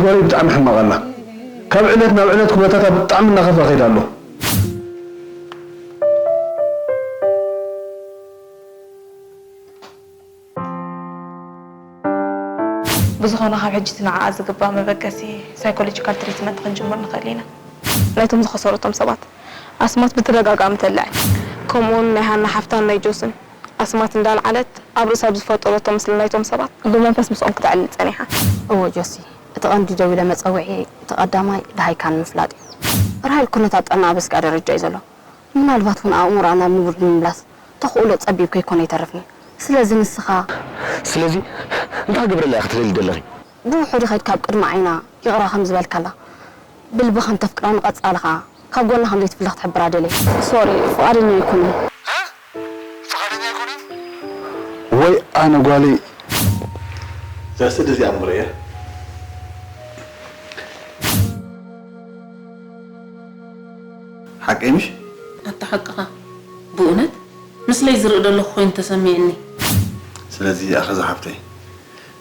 ወረይ ብጣዕሚ ሕማቕ ኣላ። ካብ ዕለት ናብ ዕለት ኩነታታ ብጣዕሚ እናኸፍኣ ከይዳ ኣሎ። ብዝኾነ ካብ ሕጂ እቲ ንዓኣ ዝግባእ መበገሲ ሳይኮሎጂካል ትሪትመንት ክንጅምር ንኽእል ኢና። ናይቶም ዝኸሰሩ እቶም ሰባት ኣስማት ብተደጋጋሚ ተልዕል። ከምኡውን ናይ ሃና ሓፍታን ናይ ጆስን ኣስማት እንዳልዓለት ኣብ ርእሳ ብዝፈጠረቶ ምስሊ ናይቶም ሰባት ብመንፈስ ምስኦም ክተዕልል ጸኒሓ። እወ ጆሲ፣ እቲ ቀንዲ ደው ኢለ መጸውዒ እቲ ቀዳማይ ደሃይካ ንምፍላጥ እዩ። ራሄል ኩነታት ጥዕናኣ በስጋእ ደረጃ እዩ ዘሎ። ምናልባት እውን ኣእምሮኣ ናብ ንቡር ንምምላስ ተኽእሎ ጸቢብ ከይኮነ ኣይተርፍን እዩ። ስለዚ ንስኻ ስለዚ እንታይ ክገብረላ ኢኺ ትደሊ ዘለኺ? ብውሑድ ከይድካ ኣብ ቅድሚ ዓይና ይቕረ ከም ዝበልካላ፣ ብልቢ ከም ተፍቅራ ንቐጻሊ ከኣ ካብ ጎና ከም ዘይትፍለ ክትሕብራ ደልየ። ሶሪ፣ ፍቓደኛ ኣይኮነን። ፍቓደኛ ኣይኮነን? ወይ ኣነ ጓለይ እዛ ስእሊ እዚኣ እምበር እያ። ሓቀይ ምሽ? ኣታ ሓቅኻ። ብእውነት ምስለይ ዝርኢ ዘለኹ ኮይኑ ተሰሚዕኒ። ስለዚ ኣኸ ዝሓፍተይ፣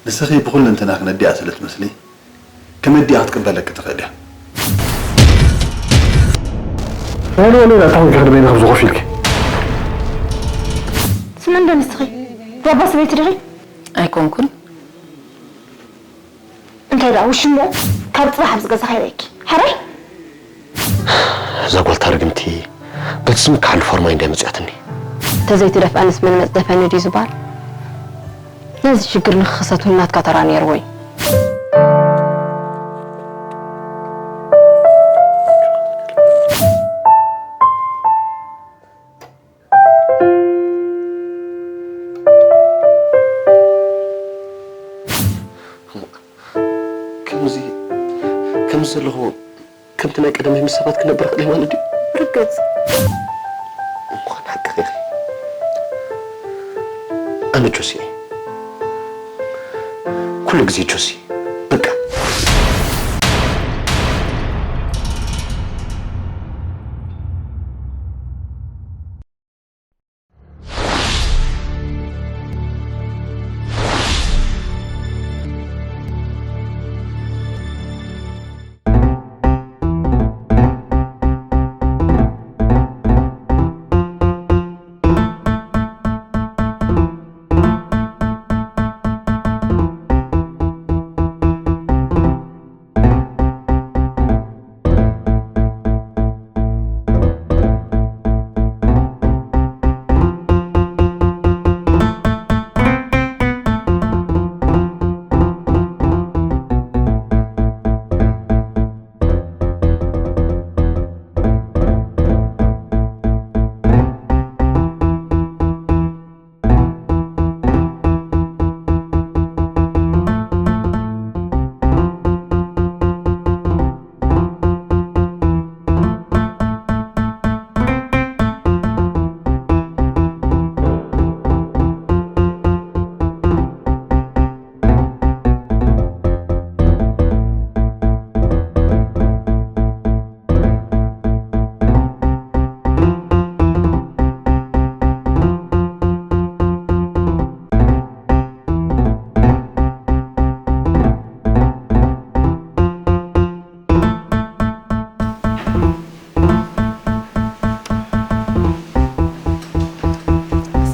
ንስኺ ብኹለንተናኺ ነዲኣ ስለ ትመስሊ፣ ከመዲኣ ክትቅበለኪ ትኽእል እያ። ወለ ወለ፣ ኣታ ኾንኪ ከድበይና ከምዚ ኮፍ ኢልኪ። ስምዕን ዶ ንስኺ? ባባ ሰበይቲ ዲኺ? ኣይኮንኩን። እንታይ ደኣ ውሽሞ ካብ ጽባሕ ኣብዚ ገዛ ከይበይኪ። ሕራይ? እዛ ጓል እታ ርግምቲ በቲ ስም ክሓሉ ፎርማይ እንድያ መጺኣትኒ። ተዘይትደፍኣንስ መን መጽደፈኒ ድዩ ዝበሃል? ነዚ ሽግር ንኽኽሰት እውን ናትካ ተራ ነይርዎ እዩ። ከምዚ ከምዚ ዘለኹ ከምቲ ናይ ቀደመይ ምስ ሰባት ክነብር ክእል ማለት ድዩ? ርግጽ። እሞ ሓቅኺ ኢኺ። ኣነ ጆሲ እየ። ኩሉ ግዜ ጆሲ። በቃ።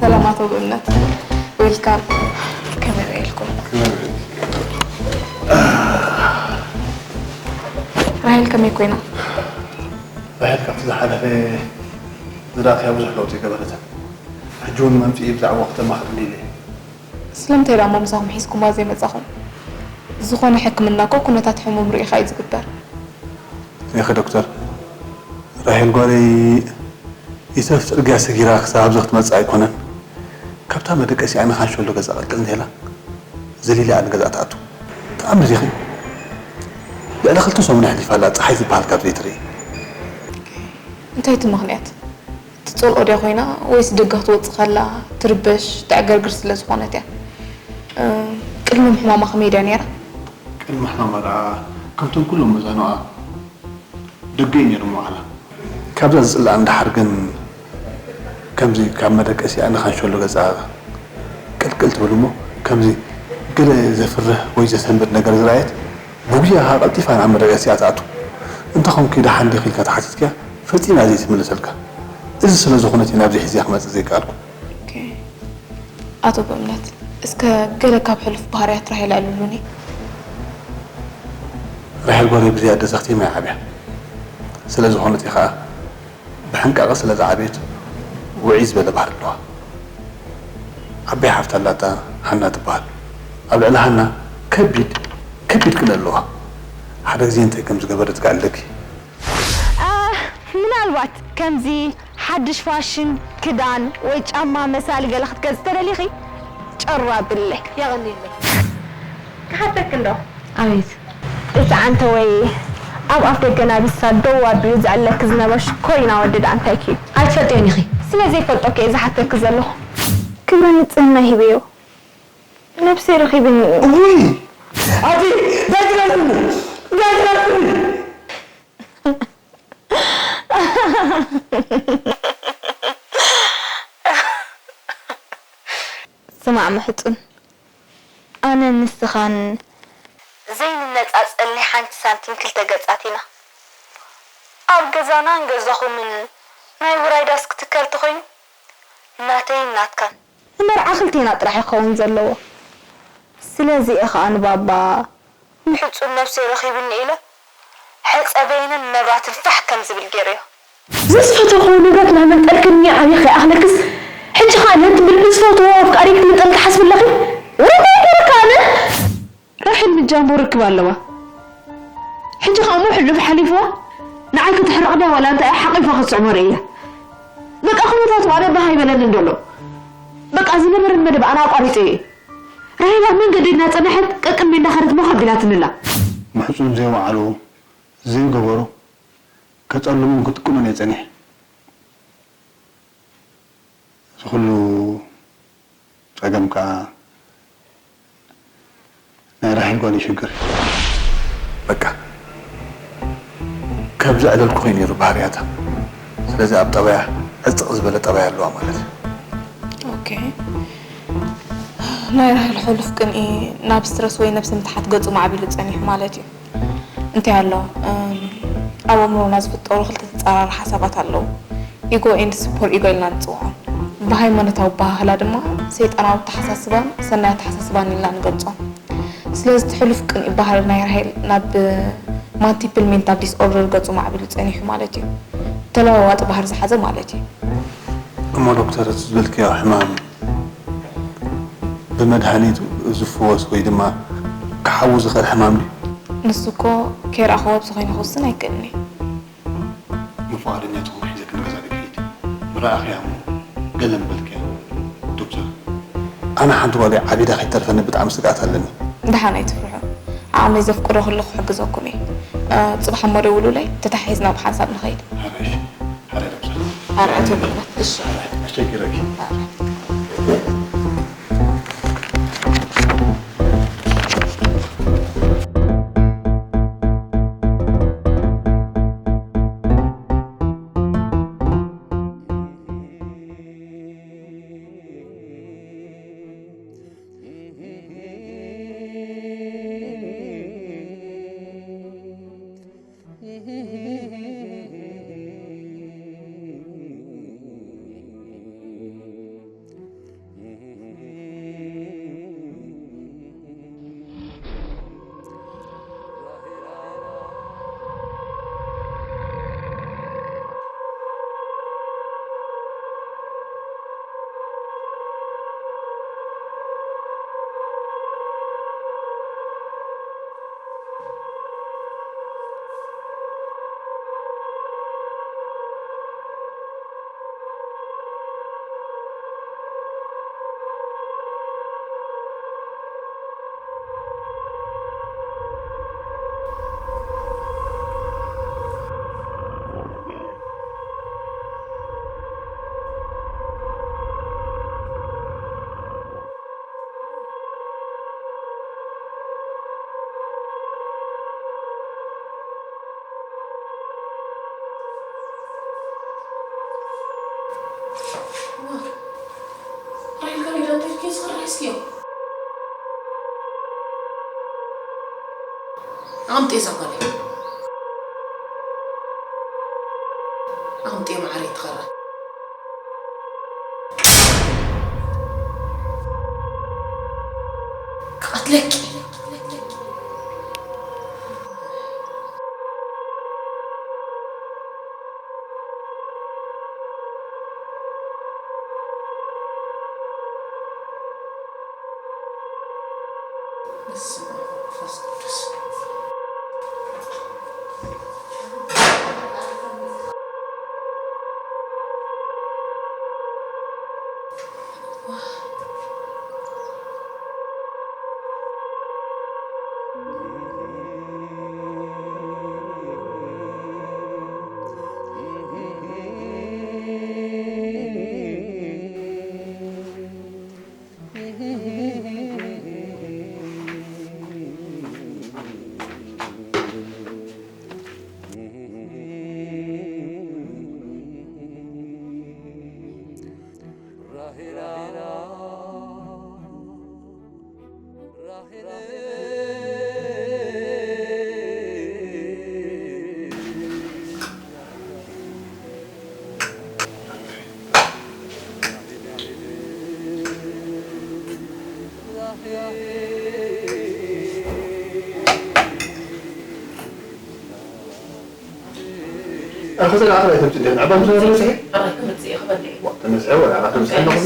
ሰላም ኣቶ ብእምነት፣ ዌልካም። ከመይ ውዒልኩም? ራሄል ከመይ ኮይና? ራሄል ካብቲ ዝሓለፈ ዝረኣኽያ ብዙሕ ለውጢ ኣይገበረትን። ሕጂ እውን መምፅኢ ብዛዕባኡ ክተማኽረኒ ኢለ እየ። ስለምንታይ ደኣ እሞ ምሳኹም ሒዝኩማ ዘይመጻኹም? ዝኾነ ሕክምና እኮ ኩነታት ሕሙም ርኢኻ እዩ ዝግበር። እኔኸ ዶክተር፣ ራሄል ጓለይ ይሰፍ ፅርግያ ሰጊራ ክሳብ ኣብዚ ክትመፅእ ኣይኮነን። ካብታ መደቀሲኣ ንኻንሸሎ ገዛ ቅልቅል እንተኢላ ዘሊላ እያ ንገዛ ትኣቱ። ተኣምር ዲኺ? ልዕሊ ክልተ ሰሙን ኣሕሊፋ ኣላ ፀሓይ ዝበሃል ካብ ዘይትርኢ። እንታይ እቲ ምኽንያት? ትጸልኦ ድያ ኮይና ወይስ ደገ ክትወጽእ ከላ ትርበሽ፣ ትዕገርግር ስለ ዝኾነት እያ? እ፣ ቅድሚ ምሕማማ ከመይ ድያ ነይራ? ቅድሚ ሕማማ ደኣ ከምቶም ኩሎም መዛኑኣ ደገ እዩ ነይሩ መዋዕላ። ካብዛ ዝጽላኣ ንደሓር ግን ከምዚ ካብ መደቀሲኣ ንኻንሸሎ ገጻ ቅልቅል ትብል እሞ ከምዚ ገለ ዘፍርህ ወይ ዘሰንብድ ነገር ዝረኣየት ብጉያ ከኣ ቀልጢፋ ናብ መረጋግጺ እያ ትኣቱ። እንተኾንኪ ደሓን ዲኺ ኢልካ ተሓቲትክያ ፈጺማ ዘይትምልሰልካ። እዚ ስለ ዝኾነት እየ ናብዚ ሒዝያ ክመጽእ ዘይከኣልኩ። ኦኬ። ኣቶ በእምነት፣ እስከ ገለ ካብ ሕሉፍ ባህርያት ራሄል ኣልሉኒ። ራሄል ጓለይ ብዘይ ኣደ ዘኽቲማ እያ ዓብያ። ስለ ዝኾነት እየ ከኣ ብሕንቃቐ ስለ ዝዓበየት ውዕይ ዝበለ ባህሪ ኣለዋ። ዓባይ ሓፍቲ ኣላታ ሃና ትበሃል። ኣብ ልዕሊ ሃና ከቢድ ከቢድ ቅንኢ ኣለዋ። ሓደ ግዜ እንታይ ከም ዝገበረት ክኣልለኪ። እ፣ ምናልባት ከምዚ ሓድሽ ፋሽን ክዳን ወይ ጫማ መሳሊ ገለ ክትገዝእ ተደሊኺ ጨሩ ኣብለይ። የቐንየለይ። ክሓተኪ እንዶ ኣቤት። እዚ ዓንተወይ ኣብ ኣፍ ደገ ናቢሳ ደው ኣቢሉ ዘዕለኪ ዝነበረ ሽኮሪና ወዲ ደኣ እንታይ ክዩ? ኣይትፈልጥዮን ኢኺ። ስለ ዘይፈልጦ ከ እየ ዝሓተኪ ዘለኹ። ክብረ ንጽህና ሂበዮ። ነብሰይ ረኺብኒ እዩ። ውይ ኣቲ እንታይ ትረፍኒ እንታይ ትረፍኒ ስማዕ ምሕጹን፣ ኣነን ንስኻን ዘይንነጻጸል ናይ ሓንቲ ሳንቲም ክልተ ገጻት ኢና። ኣብ ገዛናን ገዛኹምን ናይ ውራይ ዳስ ክትከል ተኾይኑ ናተይን ናትካን። ንመርዓ ክልቴና ጥራሕ እዩ ክኸውን ዘለዎ። ስለዚ እየ ኸኣ ንባባ ምሕጹን ነብሰይ ረኺብኒ ኢለ ሕጸ በይንን መብራትን ፋሕ ከም ዝብል ገይረዮ። ዝፈተኹዎ ንብረት እናመንጠልክኒ ዓብየ ከይኣኽለክስ ሕጂ ኸኣ ነቲ ብልቢ ዝፈትዎ ኣፍቃሪይ ክትምንጠል ትሓስቢ ኣለኺ? ወይ ጉድ ኣነ! ራሄል ምስ ጃምቦ ርክብ ኣለዋ። ሕጂ ኸኣ እሞ ሕሉፍ ሓሊፍዋ ንዓይ ከተሕርቕ ድያ ዋላ እንታይ እያ ሓቒፋ ክትስዕሞ ርእየያ። በቃ ኩነታቱ ኣነ ባህ ኣይበለንን ዘሎ። በቃ ዝነበረኒ መደብ ኣነ ኣቋሪጸዮ እየ። ራሄል ኣብ መንገዲ እናጸንሐት ቀቅድመይ እናኸደት ሞኽ ኣቢላትኒ ኣላ። ምሕጹን ዘይወዓሎ ዘይገበሮ ከጸልሞን ክጥቅሞን እየ ጸኒሐ። እዚ ኩሉ ጸገም ከኣ ናይ ራሄል ጓል እዩ ሽግር። በቃ ካብ ዘዕለልኩ ኮይኑ ነይሩ ባህርያታ። ስለዚ ኣብ ጠባያ ዕጽቕ ዝበለ ጠባይ ኣለዋ ማለት እዩ። ኦኬ። ናይ ራሄል ሕሉፍ ቅንኢ ናብ ስትረስ ወይ ነብሲ ምትሓት ገጹ ማዕቢሉ ጸኒሑ ማለት እዩ። እንታይ ኣሎ? እም፣ ኣብ ኣእምሮና ዝፍጠሩ ክልተ ተጻራሪ ሓሳባት ኣለዉ። ኢጎ ኤንድ ሱፐር ኢጎ ኢልና ንጽውዖም። ብሃይማኖታዊ ኣበሃህላ ድማ ሰይጣናዊ ኣተሓሳስባን ሰናይ ኣተሓሳስባን ኢልና ንገልጾም። ስለዚ እቲ ሕሉፍ ቅንኢ ባህሪ ናይ ራሄል ናብ ማንቲፕል ሜንታል ዲስኦርደር ገጹ ማዕቢሉ ጸኒሑ ማለት እዩ። ተለዋዋጢ ባህሪ ዝሓዘ ማለት እዩ። እሞ ዶክተር እቲ ዝበልክዮ ሕማም ብመድሃኒት ዝፍወስ ወይ ድማ ክሓዊ ዝኽእል ሕማም ድዩ? ንሱ እኮ ከይረኣኽዎ ኣብዚ ኮይነ ክውስን ኣይክእልን እየ። እሞ ፍቓደኛ ትኹን ሒዘኪ ንገዛ ዶ ክኸይድ? ምረኣኽያ እሞ ገለ ምበልክያ ዶክተር። ኣነ ሓንቲ ጓለይ ዓቢዳ ከይተርፈኒ ብጣዕሚ ስግኣት ኣለኒ። ደሓን ኣይትፍርሑ። ዓቕመይ ዘፍቅዶ ኩሉ ክሕግዘኩም እየ። እ፣ ጽባሕ እሞ ደውሉለይ፣ ተተሓሒዝና ብሓንሳብ ንኸይድ። ሓራሽ፣ ሓራይ ዶክተር። ኣርኣይቶ ምኽንያት፣ እሺ። ኣሸኪረኪ። ኣምጤ እዛ ጓለይ። ኣምጤ ማዕረይ ትኸራ። ክቐትለኪ። በስመ አብ ወመንፈስ ቅዱስ። ኣኸ ዘላ ኣኸ ኣይተምጽእ እንዴ? ንዕባ ምስ ነበር ጽሒ? ኣራይ ክመጽእ እየ ክበልዕ እየ። ዋ፣ ተነስዐ ወላ ኣኸ ተምጽእ ኣለኹ።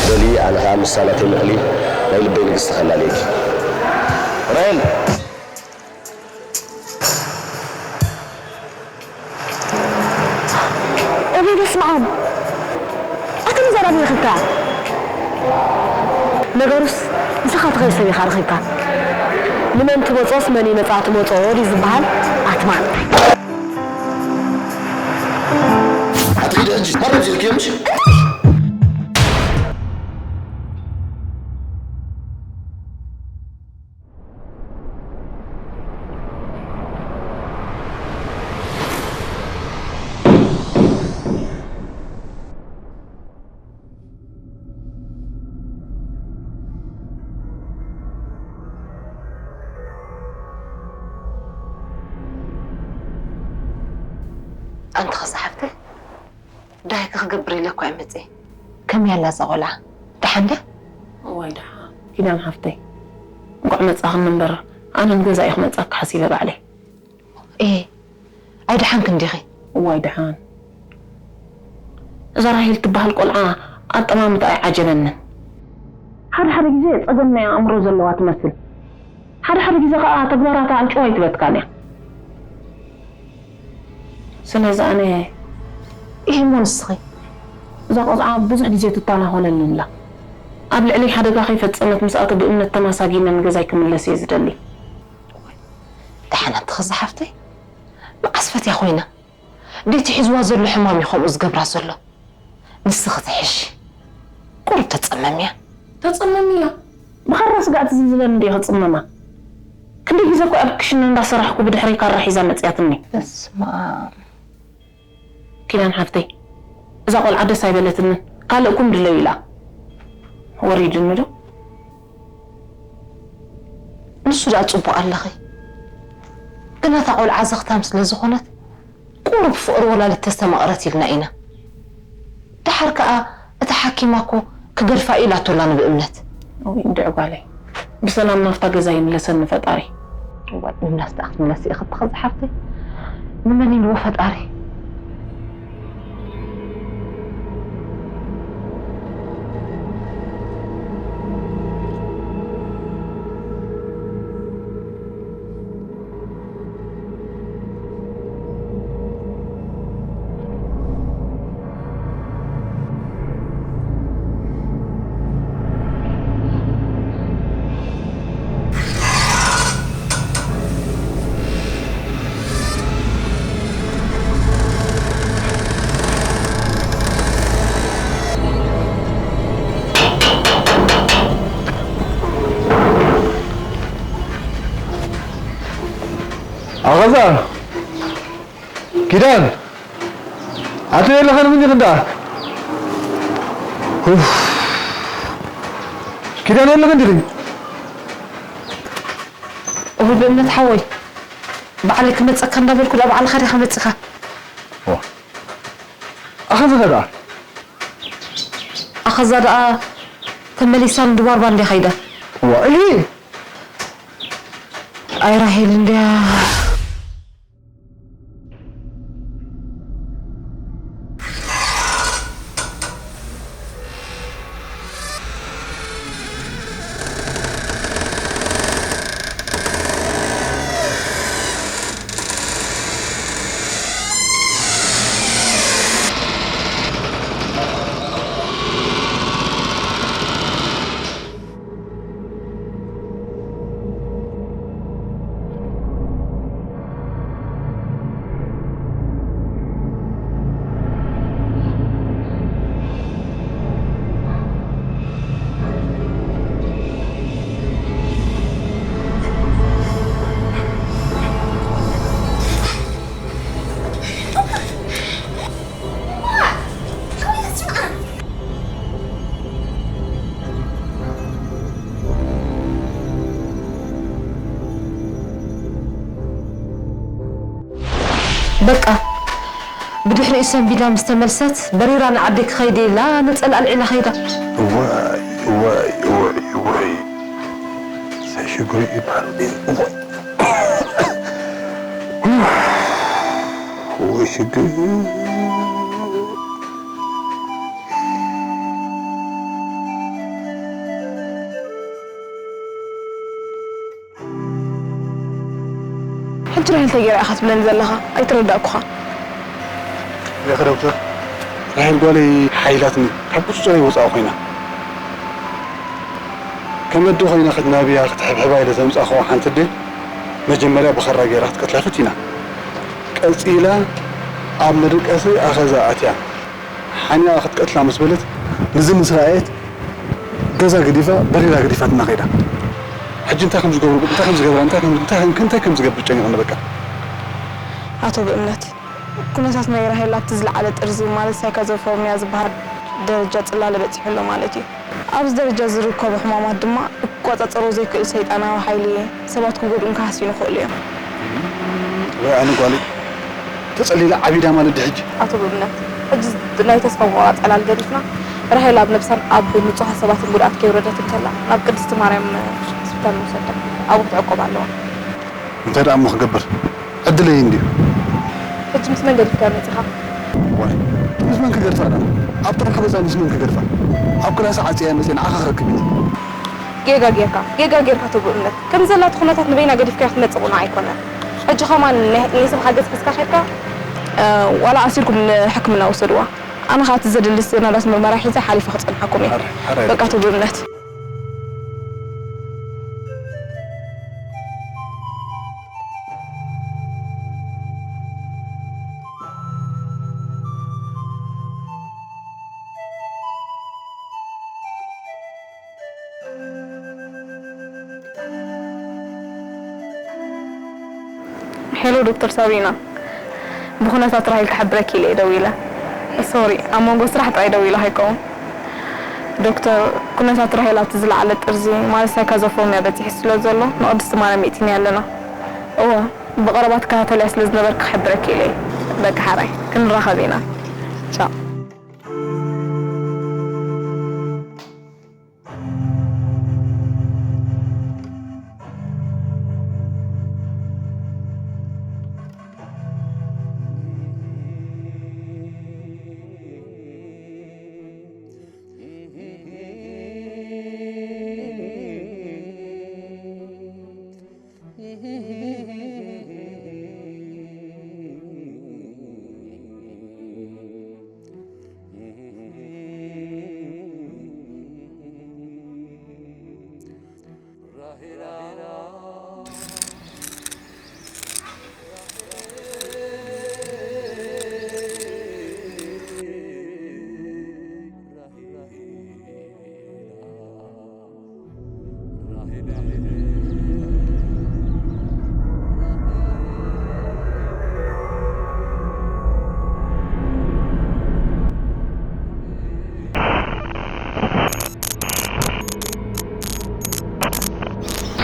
በሊ፣ ኣነ ኸኣ ምስሳ ናተይ ምቕሊ ናይ ልበይ ንግስቲ ከላልየኪ። ራሄል! እቤ በስመ ኣብ! ኣቲ ንዘረብ ይኽካ። ነገሩስ ንስኻ ትኸይ ሰብ ኢኻ ረኺብካ። ንመን ትመጾስ መን ይመጻ ትመጾ ድዩ ዝበሃል? ኣትማ። ኣቲ ኪዲ ሕጂ፣ ማረም ዝልክዮ ምሽ? ኣንቲ ኸዛ ሓፍተይ፣ ዳይከ ክገብር ኢለ እኳ እየ መፅየ። ከመይ ኣላ እዛ ቆልዓ? ደሓን ድያ? እዋይ ደሓን። ኪዳን ሓፍተይ፣ እንኳዕ መጻኽኒ እምበር፣ ኣነ ንገዛኢ ክመጻኪ ሓሲበ ባዕለይ። ኤ፣ ኣይደሓንክን ዲኺ? እዋይ ደሓን። እዛ ራሄል ትበሃል ቆልዓ ኣጠማምታ ኣይዓጀበንን። ሓደ ሓደ ግዜ ጸገም ናይ ኣእምሮ ዘለዋ ትመስል። ሓደ ሓደ ግዜ ከኣ ተግባራታ ኣንጭዋ ኣይትበትካን እያ። ስለዚ ኣነ፣ ኢሂ እሞ ንስኺ? እዛ ቆልዓ ብዙሕ ግዜ ትተናኾለኒ ኣላ። ኣብ ልዕለይ ሓደጋ ከይፈጸመት ምስኣቶ ብእምነት ተማሳጊነ ንገዛይ ክምለስ እየ ዝደሊ። ደሓን ኣንቲ ኸዛ ሓፍተይ፣ መዓስ ፈትያ ኮይና? ድቲ ሒዝዋ ዘሎ ሕማም እዩ ከምኡ ዝገብራ ዘሎ። ንስኺ ትሕሺ። ቁሩብ ተጸመምያ። ተጸመምያ? ብኻራ ስጋእ ትዝልዝለኒ እንድየ ክጽመማ። ክንደይ ግዜ እኮ ኣብ ክሽነ እንዳሰራሕኩ ብድሕረይ ካራ ሒዛ መጽያትኒ። በስመ ኣብ። ኪዳን ሓፍተይ፣ እዛ ቆልዓ ደስ ኣይበለትንን። ካልእ ኩም ድለዩ ኢላ። ወሪድኒ ዶ? ንሱ ደኣ ጽቡቕ ኣለኺ። ግን እታ ቆልዓ ዘኽታም ስለ ዝኾነት ቁሩብ ፍቕሪ ወላዲት ተስተማቕረት ኢልና ኢና። ደሓር ከኣ እታ ሓኪማ እኮ ክገድፋ ኢላቶላ ንብእምነት። እውይ እንድዒ ጓለይ፣ ብሰላም ናብታ ገዛ ይምለሰኒ ፈጣሪ። እዋይ፣ ንብእምነት ደኣ ክትምለሲ ኢኺ እትኽእሊ ዝሓፍተይ። ንመን ኢልዎ ፈጣሪ? ኣኸዛ ኪዳን ኣቶ የለኸን ምን ይኽንዳ? ኡፍ። ኪዳን የለኸን ድሪ? እሁድ ብእምነት ሓወይ፣ ባዕለይ ክመጸካ እንዳበልኩ፣ ዳ ባዕልኻ ዲኻ መጺኻ? ዋ። ኣኸዛ ኸዳ? ኣኸዛ ደኣ ተመሊሳ ንድባርባ እንድያ ኸይዳ። ዋ፣ እሂ። ኣይ ራሄል እንድያ። በቃ፣ ብድሕሪኡ ሰንቢዳ ምስ ተመልሰት፣ በሪራ ንዓደይ ክኸይድ ኢላ ነጸላ ኣልዒላ ኸይዳ። እዋይ፣ እዋይ፣ እዋይ፣ እዋይ። እንታይ ሽግሩ ይበሃል? እዋይ። እዋይ፣ ሽግር። ሕጂ ራሄል እንታይ ገይራ ኢኻ ትብለኒ ዘለኻ? ኣይተረዳእኩኻን። ርኢኺ ዶክተር፣ ራሄል ጓለይ ሓይላትኒ ካብ ቁጽጽረይ ወጻኢ ኮይና። ከም ኣደ ኮይና ክትናብያ ክትሕብሕባ ኢለ ዘምጻእክዋ ሓንቲ ኣደ መጀመርያ ብኻራ ገይራ ክትቀትላ ፈቲና። ቀጺላ ኣብ መደቀሲ ኣኸዛ ኣትያ። ሓኒቓ ክትቀትላ ምስ በለት፣ ንዚ ምስ ረኣየት፣ ገዛ ገዲፋ፣ በሪራ ገዲፋትና ከይዳ። ሕጂ እንታይ ከም ዝገብሩ፣ እንታይ ከም ዝገብራ፣ እንታይ ከም፣ እንታይ ከም፣ እንታይ ከም ዝገብር ጨኒቑኒ በቃ። ኣቶ ብእምነት፣ ኩነታት ናይ ራሄል ኣብቲ ዝለዓለ ጥርዚ፣ ማለት ሳይኮዞፎርኒያ ዝበሃል ደረጃ ጽላለ በጺሑ ኣሎ ማለት እዩ። ኣብዚ ደረጃ ዝርከቡ ሕማማት ድማ ክቆጻጸሮ ዘይክእል ሰይጣናዊ ሓይሊ ሰባት ክጎድኡን ክሃስዩን ይኽእሉ እዮም። ወይ ኣነ ጓለይ ተጸሊላ ዓቢዳ ማለት ድዩ ሕጂ? ኣቶ ብእምነት፣ ሕጂ ናይ ተስፋ ምቑራጽ ዕላል ገዲፍና፣ ራሄል ኣብ ነብሳን ኣብ ንጹሃት ሰባትን ጉድኣት ከየውረደት እንከላ፣ ናብ ቅድስቲ ማርያም ሆስፒታል ንውሰዳ። ኣብኡ ክትዕቆብ ኣለዋ። እንታይ ደኣ እሞ ክገብር? ዕድለይ እንድዩ። ሕጂ ምስ መን ገዲፍካያ መጺኻ? ዋይ፣ ምስ መን ክገድፋ ደኣ? ኣብ ጥርሑ ገዛ ምስ መን ክገድፋ? ኣብ ክላሳ ዓጽየ መጽየ ንዓኻ ክረክብ ኢለ። ጌጋ ጌርካ፣ ጌጋ ጌርካ ኣቶ ብእምነት። ከምዚ ዘላቶ ኩነታት ንበይና ገዲፍካያ ክትመጽእ ቁኑዕ ኣይኮነን። ሕጂ ከማን ናይ፣ ናይ ሰብ ሓገዝ ሒዝካ ኬድካ? እ፣ ዋላ ኣሲርኩም ንሕክምና ውሰድዋ። ኣነ ኸኣ እቲ ዘድሊ ስእናዳስ ምርመራ ሒዘ ሓሊፈ ክጸንሓኩም እየ። ሓራይ፣ ሓራይ። በቃ ኣቶ ብእምነት። ሄሎ ዶክተር ሳብሪና፣ ብኹነታት ራሄል ክሕብረኪ ኢለ እየ ደዊለ። ሶሪ፣ ኣብ መንጎ ስራሕ ጥራይ ደዊለ ከይከውን። ዶክተር፣ ኩነታት ራሄል ኣብቲ ዝለዓለ ጥርዚ፣ ማለት ሳይካዞፎርኒያ በጺሑ ስለ ዘሎ፣ ንቅድስቲ ማርያም የእቲናያ ኣለና። እወ፣ ብቐረባ ትከታተልያ ስለ ዝነበርክ ክሕብረኪ ኢለ እየ። በቃ ሓራይ ክንራኸብ ኢና። ቻው።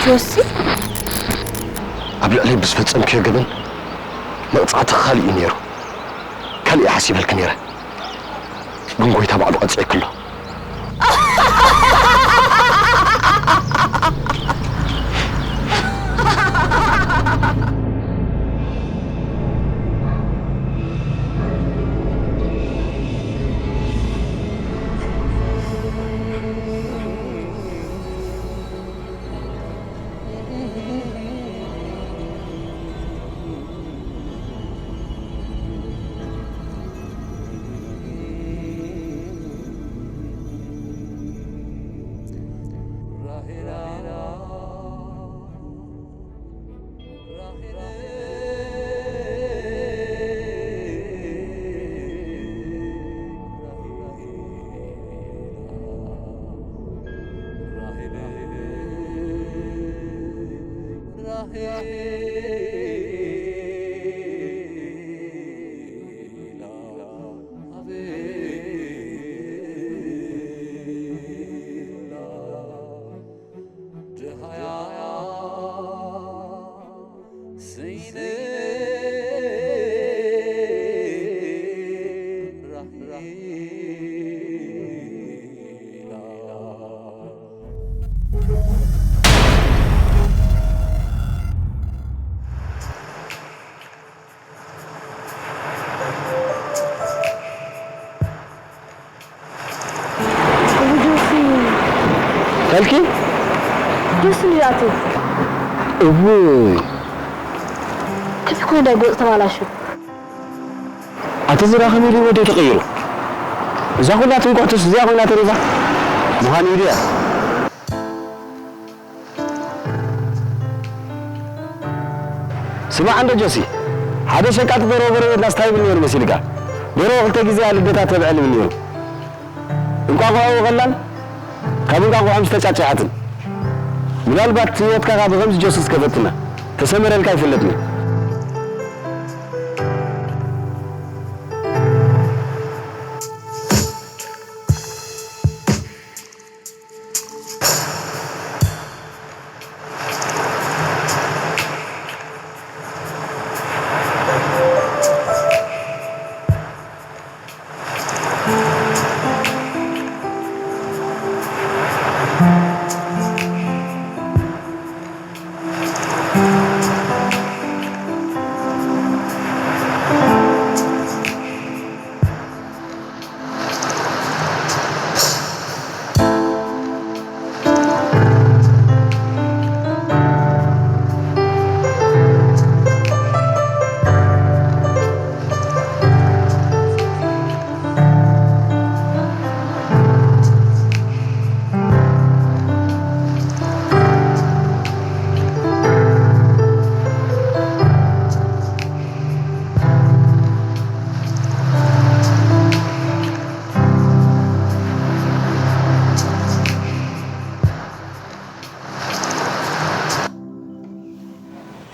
ጆሲ፣ ኣብ ልዕለይ ብዝፈጸምክዮ ገበን መቕጻዕቲ ካልእ እዩ ነይሩ። ካልእ እየ ሓሲበልኪ ነይረ። ግን ጎይታ ባዕሉ ቀጺዕኪ ኣሎ። ጆሲ፣ ከልኪ? ጆሲ ንያቱ። እውይ። ከመይ ኮይኑ እንታይ ገጹ ተባላሹ? ኣቲ ዝራኸብ ኢሉ ወደ ተቐይሩ። እዛ ኩላ ትንቋትስ እዚኣ ኮይና ተሪፋ። ምዃን እዩ ድያ? ስማዕ እንዶ ጆሲ፣ ሓደ ሸቃጢ ደርሆ ጎረቤትና ስታይ ይብል ነይሩ መሲልካ? ደርሆ ክልተ ግዜ እያ ልደታ ተብዕል ይብል ነይሩ። እንቋቑሖ ቀላል ካብ እንቋቑሖ ምስ ተጫጭሓትን። ምናልባት ህይወትካ ካብ ከምዚ ጆሲ ዝከፈትና ተሰመረልካ ኣይፍለጥን።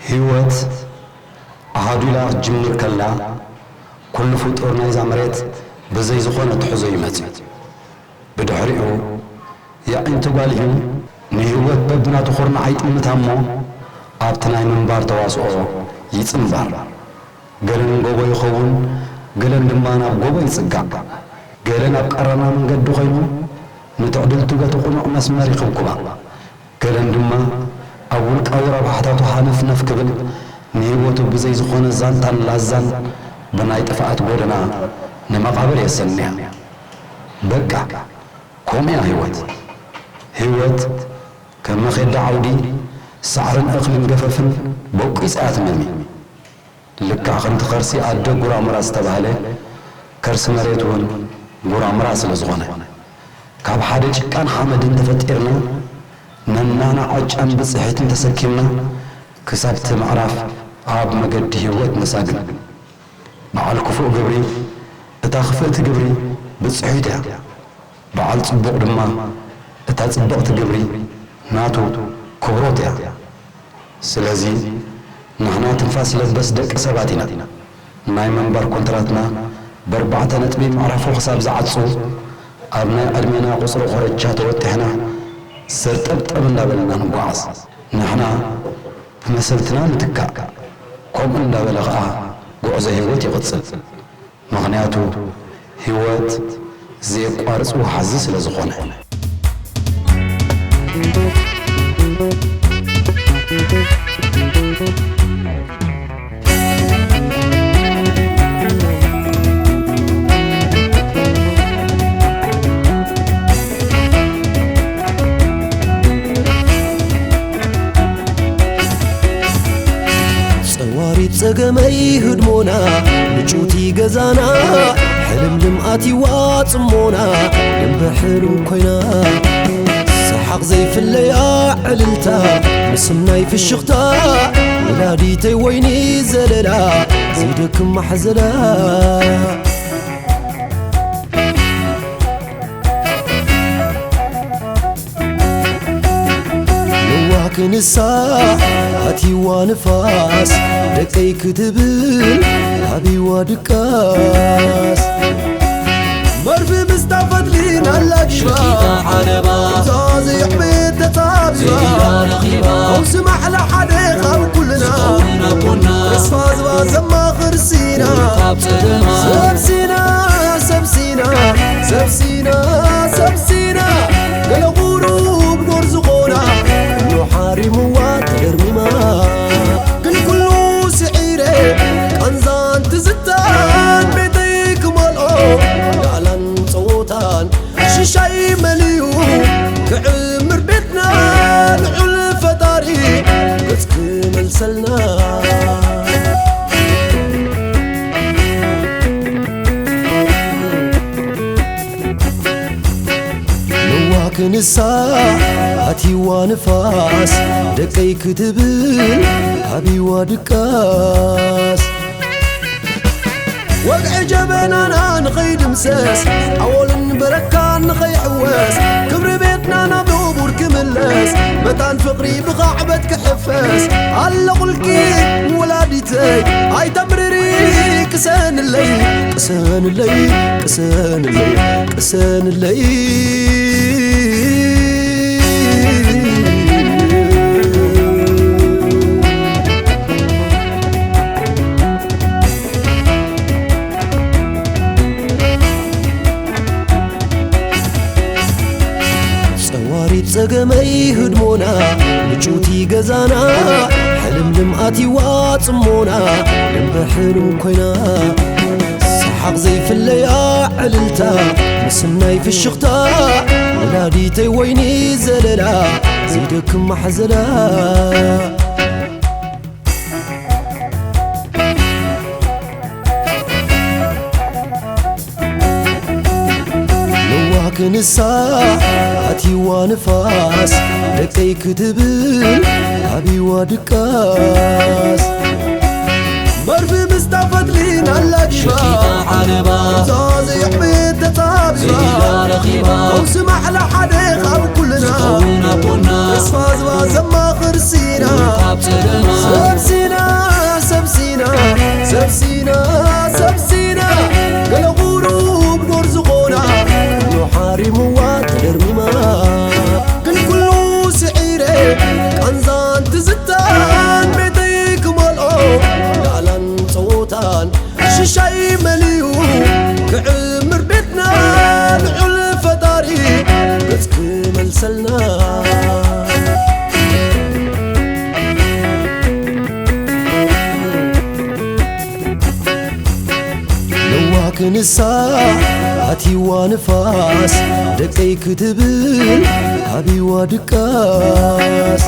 ህይወት ኣሃዱ ኢላ ክትጅምር ከላ፣ ኩሉ ፍጡር ናይዛ መሬት ብዘይ ዝኾነ ትሕዞ ይመጽእ። ብድሕሪኡ፣ የዒንቲ ጓል እዩ። ንህይወት በብናቱ ኩርናዕ ይጥምታ እሞ፣ ኣብቲ ናይ ምንባር ተዋስኦ ይጽንባር። ገለን ጎቦ ይኸውን፣ ገለን ድማ ናብ ጎቦ ይጽጋዕ። ገለን ኣብ ቀራና መንገዲ ኮይኑ፣ ንትዕድልቱ በቲ ቅኑዕ መስመር ይኽብኩባ። ገለን ድማ ኣብ ውልቃዊ ረብሓታቱ ሃነፍነፍ ክብል፣ ንህይወቱ ብዘይ ዝኾነ ዛንታን ላዛን ብናይ ጥፍኣት ጎደና ንመቓብር የሰንያ። በቃ፣ ከምኡ'ያ ህይወት። ህይወት ከም መኼዳ ዓውዲ፣ ሳዕርን እኽልን ገፈፍን በቂጻ እያ ትመሚ። ልክዕ ከምቲ ከርሲ ኣደ ጉራምራ ዝተባህለ፣ ከርሲ መሬት እውን ጉራምራ ስለ ዝኾነ፣ ካብ ሓደ ጭቃን ሓመድን ተፈጢርና፣ ነናና ዕጫን ብጽሒትን ተሰኪምና፣ ክሳብ እቲ ምዕራፍ ኣብ መገዲ ህይወት ንሳግም። በዓል ክፉእ ግብሪ፣ እታ ክፍእቲ ግብሪ ብጽሒት እያ። በዓል ጽቡቕ ድማ፣ እታ ጽብቕቲ ግብሪ ናቱ ክብሮት እያ። ስለዚ፣ ንሕና ትንፋስ ለበስ ደቂ ሰባት ኢና። ናይ ምንባር ኮንትራትና ብኣርባዕተ ነጥቢ ምዕራፉ ክሳብ ዝዓጹ፣ ኣብ ናይ ዕድሜና ቁጽሪ ኮረቻ ተወጢሕና፣ ዘርጠብጠብ እንዳበልና ንጓዓዝ። ንሕና ብመሰልትና ንትካእ። ከምኡ እንዳበለ ኸኣ ጉዕዞ ህይወት ይቕጽል። ምኽንያቱ፣ ህይወት ዘየቋርጽ ወሓዚ ስለ ዝኾነ። ጸዋሪት ጸገመይ ህድሞና፣ ምጩቲ ገዛና፣ ሕልምልም ኣትይዋ ጽሞና፣ ደንበ ሕሩም ኮይና። ሰሓቕ ዘይፍለያ ዕልልታ፣ ምስናይ ፍሽኽታ፣ ወላዲተይ ወይኒ ዘለላ፣ ዘይደክም ማሕዘላ። ለዋህ ክንሳ ኣትይዋ ንፋስ፣ ደቀይ ክትብል ሃብይዋ ድቃስ። መርፊ ምስታ ፈትሊ ናላ ጅባ፣ ዓለባ፣ እዛ ዘይሕምት ተጻቢባ፣ ዘይዳ ረኺባ፣ ፈውሲ ማሕላ ሓደ ካብ ኩልና፣ ዝኸውን ኣቦና፣ ተስፋ ዝባ ዘማኽር ሲና፣ ካብ ጸለማ፣ ሰብ ሲና፣ ሰብ ሲና፣ ሰብ ሲና፣ ሰብ ሲና፣ ገለ ቁሩብ ጎር ዝኾና፣ ኩሉ ሓሪምዋ ተደርሚማ። ግን ኩሉ ስዒረ፣ ቃንዛን ትዝታን ቤተይ ክመልኦ፣ ዳላን ጸወታን ሽሻይ መሊኡ ክዕምር ቤትና፣ ልዑል ፈጣሪ ገጽ ክመልሰልና። ለዋህ ክንሳ ኣትይዋ ንፋስ፣ ደቀይ ክትብል ሃብይዋ ድቃስ። ወግዒ ጀበናና ንኸይድምሰስ፣ ኣወልን በረካን ንኸይሕወስ፣ ክብሪ ቤትና ናብ ንቡር ክምለስ፣ መታን ፍቕሪ ብኻዕበት ክሕፈስ፣ ኣለኹልኪ ወላዲተይ ኣይተምርሪ፣ ቅሰንለይ፣ ቅሰንለይ፣ ቅሰንለይ፣ ቅሰንለይ። ጸዋሪት ጸገመይ ህድሞና፣ ምጩቲ ገዛና፣ ሕልምልም ኣትይዋ ጽሞና፣ ደንበ ሕሩም ኮይና። ሰሓቕ ዘይፍለያ ዕልልታ፣ ምስናይ ፍሽኽታ፣ ወላዲተይ ወይኒ ዘለላ፣ ዘይደክም ማሕዘላ። ለዋህ ክንሳ ኣትይዋ ንፋስ፣ ደቀይ ክትብል ሃብይዋ ድቃስ። መርፊ ምስታ ፈትሊ ናላ ጅባ፣ ዓለባ፣ እዛ ዘይሕምት ተጻቢባ፣ ዘይዳ ረኺባ፣ ፈውሲ ማሕላ ሓደ ካብ ኩልና፣ ዝኸውን ኣቦና፣ ተስፋ ዝባ ዘማኽር ሲና፣ ካብ ጸለማ፣ ሰብ ሲና፣ ሰብ ሲና፣ ሰብ ሲና፣ ሰብ ሲና፣ ገለ ቁሩብ ጎር ዝኾና፣ ኩሉ ሓሪምዋ ተደርሚማ። ግን ኩሉ ስዒረ፣ ቃንዛን ትዝታን ቤተይ ክመልኦ፣ ንሳ ኣትይዋ ንፋስ ደቀይ ክትብል ሃብይዋ ድቃስ።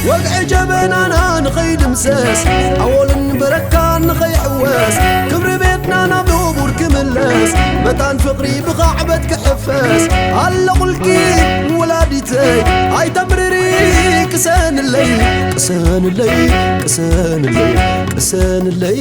ወግዒ ጀበናና ንኸይድምሰስ ኣወልን በረካን ንኸይሕወስ ክብሪ ቤትና ናብ ንቡር ክምለስ መታን ፍቕሪ ብኻዕበት ክሕፈስ ኣለኹልኪ ወላዲተይ ኣይተምርሪ ቅሰንለይ ቅሰንለይ ቅሰንለይ ቅሰንለይ